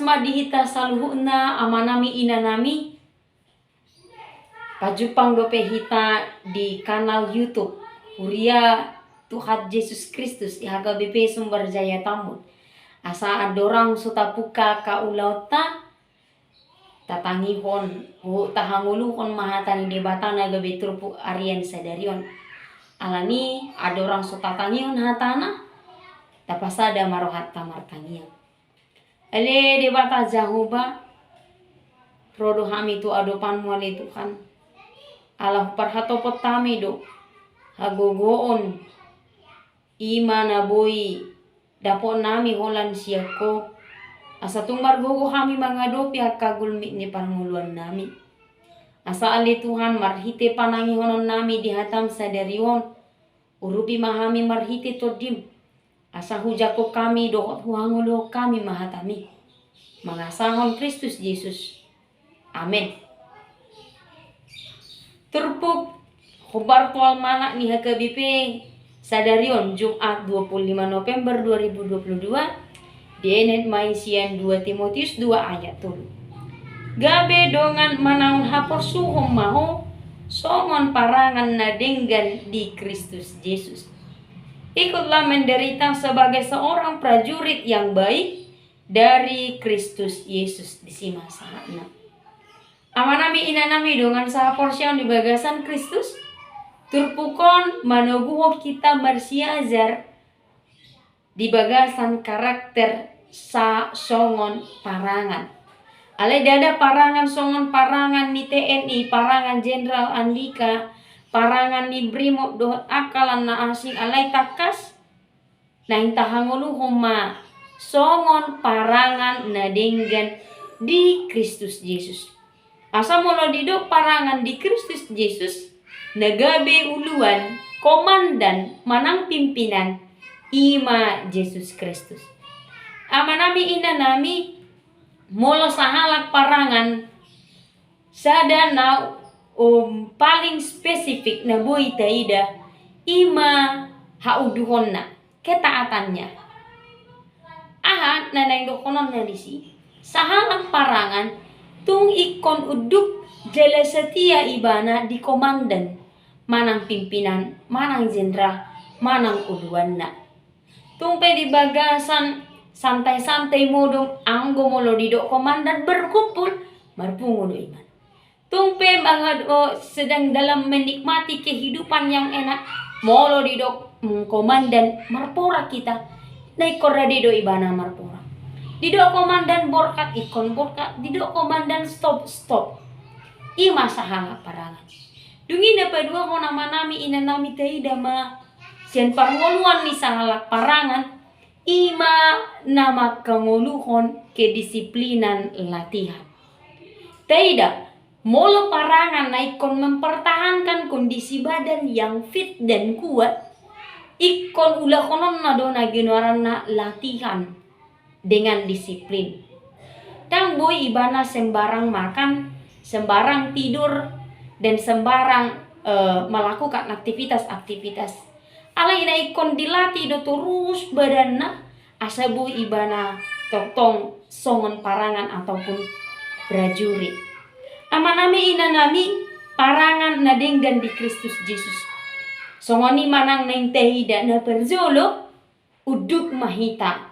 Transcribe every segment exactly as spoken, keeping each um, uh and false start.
Ma di hita saluhutna, amanami, inanami, pajumpang dope hita di kanal YouTube Huria Tuhan Jesus Kristus, H K B P Sumber Jaya Tambun. Asa andorang so tapungka angka ulaonta, tatangihon, tahangoluhon ma hata ni Debata na gabe turpuk arian sadari on. Alani andorang so tatangihon hatana, tapasada ma rohanta martangiang. Ale Debata Jahowa, ro do hami tu adopanmu ale Tuhan. Ala huparhatopot hami do hagogoon i ma na boi dapotnami holan sian Ho, asa tung margogo hami mangadopi angka gulmit ni parngoluannami. Asa ale Tuhan, marhite panangihononnami di hatam sadari on, urupi ma hami marhite Tondim, asa hujangkon hami dohot huhangoluhon hami ma hatami. Mangasahon Kristus Jesus. Amen. Turpuk hombar tu almanak ni H K B P sadari on, Jumat dua puluh lima November dua ribu dua puluh dua, dienet ma i sian dua Timotius dua ayat tolu. Gabe dongan manaon haporsuhon ma ho, songon parangan na denggan di Kristus Jesus. Ikutlah menderita sebagai seorang prajurit yang baik dari Kristus Yesus. Disi ma sahatna. Amanami, inanami, dongan sahaporseaon di bagasan Kristus, turpuk on manoguhon hita marsiajar di bagasan karakter sa songon parangan. Alai ndada parangan songon parangan ni T N I, parangan Jenderal Andika, parangan ni Brimob dohot angka na asing, alai tangkas naeng tahangoluhon ma songon parangan na denggan di Kristus Jesus. Asa molo didok parangan di Kristus Jesus, na gabe uluan, komandan manang pimpinan, i ma Jesus Kristus. Amanami, inanami, molo sahalak parangan, sada na, um, paling spesifik na boi taida, i ma haunduhonna, ketaatannya. Aha na naeng dohononna disi? Sahalak parangan tung ingkon unduk jala setia ibana di komandan, manang pimpinan, manang jenderal, manang uluanna. Tung pe di bagasan santai-santai modom, anggo molo didok komandan berkumpul, marpungu do ibana. Tung pe manga-, o, sedang dalam menikmati kehidupan yang enak, molo didok, mm, komandan, marporak hita. Na ingkon rade do ibana marporak. Didok komandan borkat, ingkon borkat. Didok komandan stop, stop. I ma sahalak parangan. Dung i na paduahon, amanami, inanami, taida ma sian parngoluan ni sahalak parangan, i ma na manghangoluhon kedisiplinan, latihan. Taida, molo parangan na ingkon mempertahankan kondisi badan yang fit dan kuat, ingkon ulahononna do na goarna latihan dengan disiplin. Ndang boi ibana sembarang makan, sembarang tidur, dan sembarang, eh, melakukan aktivitas-aktivitas. Alai na ingkon dilatih do torus badanna, asa boi ibana tongtong songon parangan ataupun prajurit. Amanami, inanami, parangan na denggan di Kristus Jesus. Songon i ma nang naeng taida na parjolo, unduk ma hita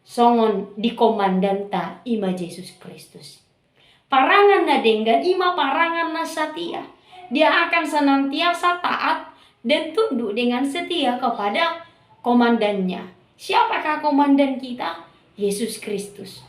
songon di komandanta, i ma Jesus Kristus. Parangan na denggan i ma parangan na satia. Dia akan senantiasa taat dan tunduk dengan setia kepada komandannya. Siapakah komandan kita? Yesus Kristus.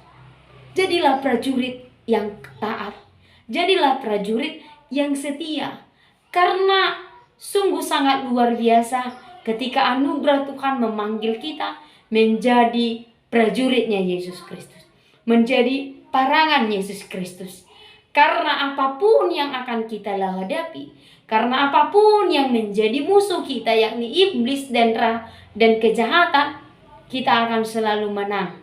Jadilah prajurit yang taat. Jadilah prajurit yang setia. Karena sungguh sangat luar biasa ketika anugerah Tuhan memanggil kita menjadi prajuritnya Yesus Kristus, menjadi parangan Yesus Kristus. Karena apapun yang akan kita hadapi, karena apapun yang menjadi musuh kita, yakni iblis dan ra-, dan kejahatan, kita akan selalu menang.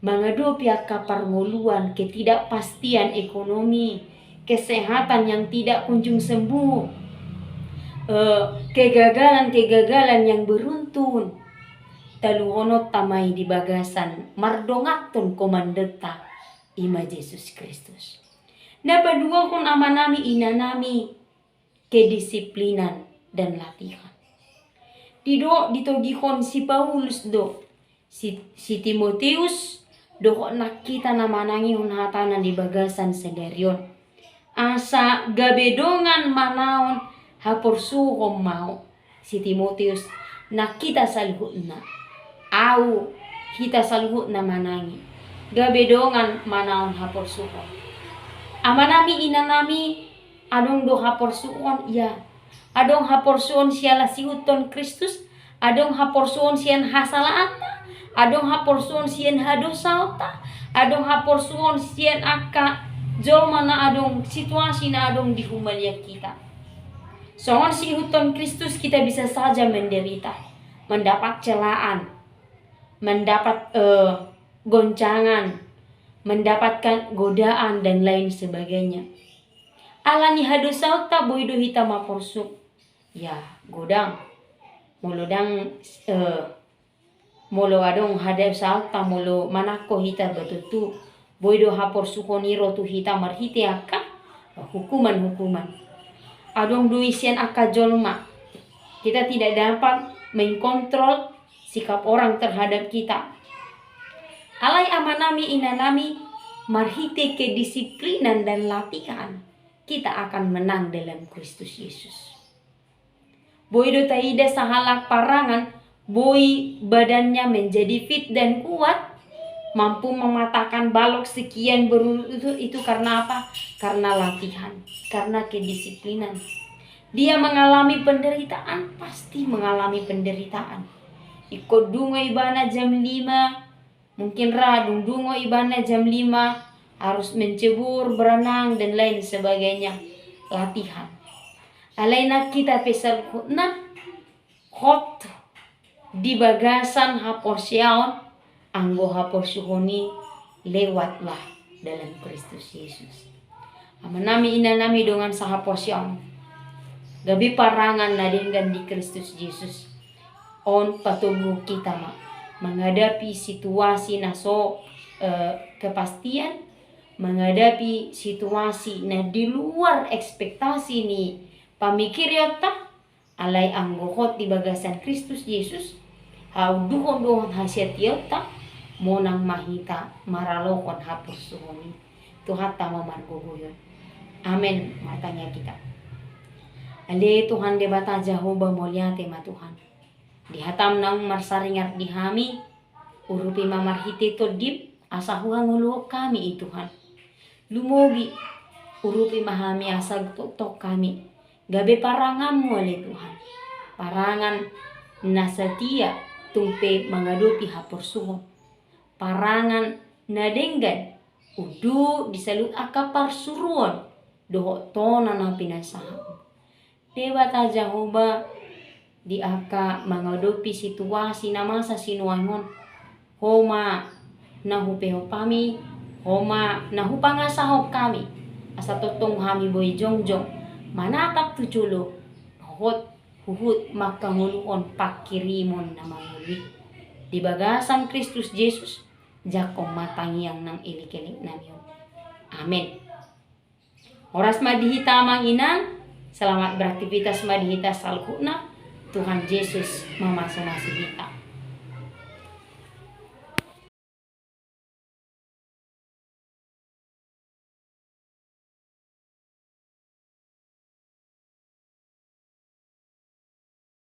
Mangadopi angka parngoluan, ketidakpastian ekonomi, kesehatan yang tidak kunjung sembuh, eh, kegagalan-kegagalan yang beruntun. taluhononta ma i di bagasan mardonganhon komandonta, i ma Jesus Kristus. Na paduahon amanami inanami, kedisiplinan dan latihan. Didok ditogihon si Paulus do si, si Timoteus dohot nang hita na manangihon hatana di bagasan sadari on, asa gabe dongan manaon haporsuhon ma ho. Si Timoteus, nang hita saluhutna, ahu, hita saluhutna manangi, gabe dongan manaon haporsuhon. Amanami inanami, adong do haporsuhon, ia. Adong haporsuhon siala siihuthon Kristus, adong haporsuhon sian hasalaanta, adong haporsuhon sian hadosaonta, adong haporsuhon sian angka jolma na adong, situasi na adong di humaliang hita. Songon siihuthon Kristus, kita bisa saja menderita, mendapat celaan, mendapat, eh, goncangan, mendapatkan godaan, dan lain sebagainya. Ala ni hadosaonta boi do hita maporsuk. Ya, godang. Molo ndang, eh, molo adong hadosaonta, molo manangko hita, ba tontu boi do haporsuhon i ro tu hita marhite angka hukuman-hukuman. Adong do i sian angka jolma. Kita tidak dapat mengkontrol sikap orang terhadap kita. Alai amanami inanami, marhite kedisiplinan dan latihan, kita akan menang dalam Kristus Yesus. Boi do taida sahalak parangan, boi badannya menjadi fit dan kuat, mampu mematahkan balok sekian berurut-urut, itu karena apa? Karena latihan, karena kedisiplinan. Dia mengalami penderitaan, pasti mengalami penderitaan. Ingkon dungo ibana jam lima, mungkin ra dung dungo ibana jam lima, harus mencebur, berenang, dan lain sebagainya. Latihan. Alai nang hita pe saluhutna hot di bagasan haporseaon, anggo haporsuhon i lewatlah dalam Kristus Yesus. Amanami inanami dongan sahaporseaon, gabe parangan na denggan di Kristus Yesus. On patogu hita ma menghadapi situasi na so, eh, kepastian, menghadapi situasi na di luar ekspektasi ni pamikirionta. Alai anggo hot di bagasan Kristus Yesus, haunduhon dohot hasatiaonta, monang ma hita maralohon haporsuhon i. Tuhanta ma margogoion. Amen. Martangiang hita. Ale Tuhan Debata Jahowa, mauliate ma Tuhan. Di hatam naung marsaringar di hami, urupi ma marhite Tondim, asa huhangoluhon hami i Tuhan. Lumobi, urupi ma hami asa tongtong hami gabe paranganmu ale Tuhan. Parangan na satia tung pe mangadopi haporsuhon. Parangan na denggan undu di saluhut angka parsuruon dohot tona na pinasahatmu. Debata Jahowa, di angka mangadopi situasi na masa sinuaeng on, Ho ma na hupehop hami, Ho ma na hupangasahon hami, asa tongtong hami boi jongjong manatap tu jolo, dohot huhut manghangoluhon panghirimon na mangolu i. Di bagasan Kristus Jesus, jangkon ma tangiang nang elekelek nami on. Amen. Horas ma di hita amang inang, selamat beraktivitas ma di hita saluhutna, Tuhan Jesus mamasumasu hita.